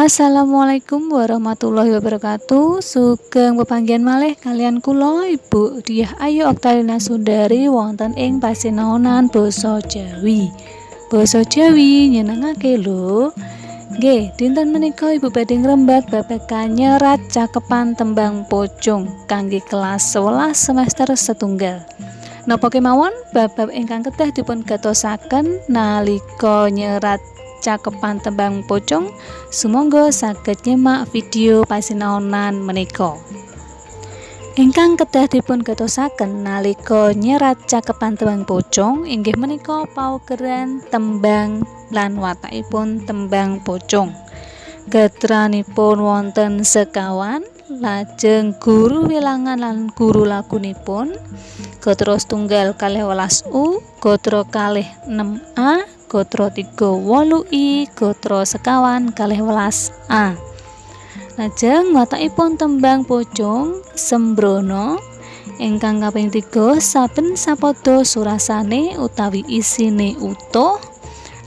Assalamualaikum warahmatullahi wabarakatuh. Sugeng pepanggihan malih kaliyan kula, Ibu Diah Ayu Oktalina Sundari, wonten ing pasinaonan basa Jawi. Basa Jawi nyenengake lho. Nggih, dinten menika Ibu badhe ngrembag babagan nyerat cakepan tembang pocung kangge kelas 11 semester setunggal. Napa kemawon bab-bab ingkang kedah dipun gatosaken nalika nyerat cakepan tembang pocung? Sumangga saged nyimak video pasinaonan menika. Ingkang kedah dipun gatosaken nalika nyerat cakepan tembang pocung inggih menika paugeran tembang lan watakipun tembang pocung. Gatranipun wonten sekawan, lajeng guru wilangan lan guru lagunipun gatra setunggal 12 U, gatra kalih 6 A, gatra 3 8 I, gatra sekawan 12 A. Lajeng watakipun tembang pocung sembrono. Ingkang kaping 3, saben sapada surasane utawi isine utuh.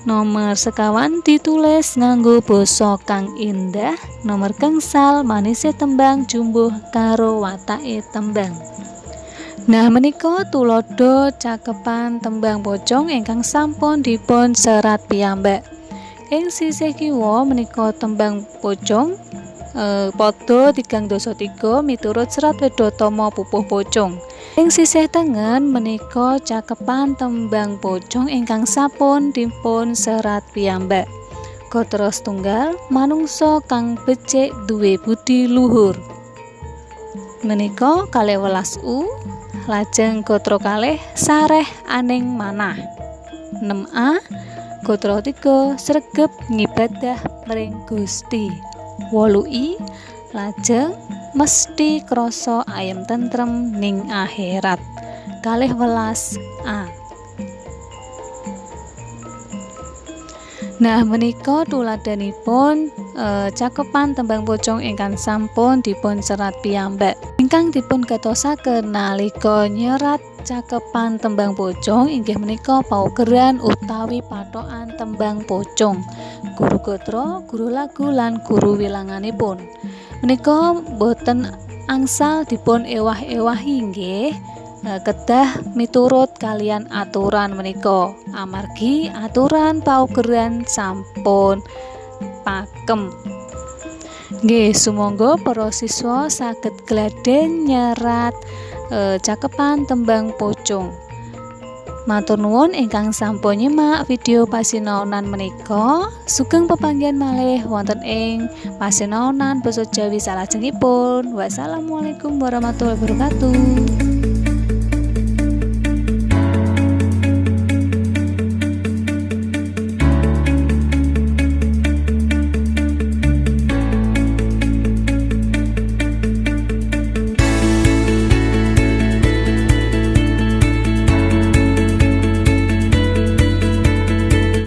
Nomor sekawan, ditulis nganggo basa kang indah. Nomor gangsal, manise tembang jumbuh karo watake tembang. Nah, menika tuladha cakepan tembang pocung ingkang sampun dipun serat piyambak. Ing sisih kiwa menika tembang pocung pada 3 miturut serat Wedhatama Pupuh Pocung. Ing sisih tengen menika cakepan tembang pocung ingkang sampun dipun serat piyambak. Gatra setunggal, manungsa kang becik duwe budi luhur. Menika 12 U. Lajeng gatra kalih, sareh aning manah, 6 A. Gatra 3, sregep ngibadah mring Gusti, 8 I. Lajeng mesthi krasa ayem tentrem ning akhirat, 12 A. Nah, menika tuladhanipun cakepan tembang pocung ingkang sampun dipun serat piyambak. Ingkang dipun gatosaken nalika nyerat cakepan tembang pocung inggih menika paugeran utawi pathokan tembang pocung, guru gatra, guru lagu lan guru wilanganipun. Menika boten angsal dipun ewah-ewahi nggih. Kedah miturut kaliyan aturan menika, amargi aturan paugeran sampun pakem. Nggih, sumangga para siswa saged gladhen nyerat cakepan tembang pocung. Matur nuwun ingkang sampun nyimak video pasinaonan menika. Sugeng pepanggihan malih wonten ing pasinaonan basa Jawi salajengipun. Wassalamualaikum warahmatullahi wabarakatuh.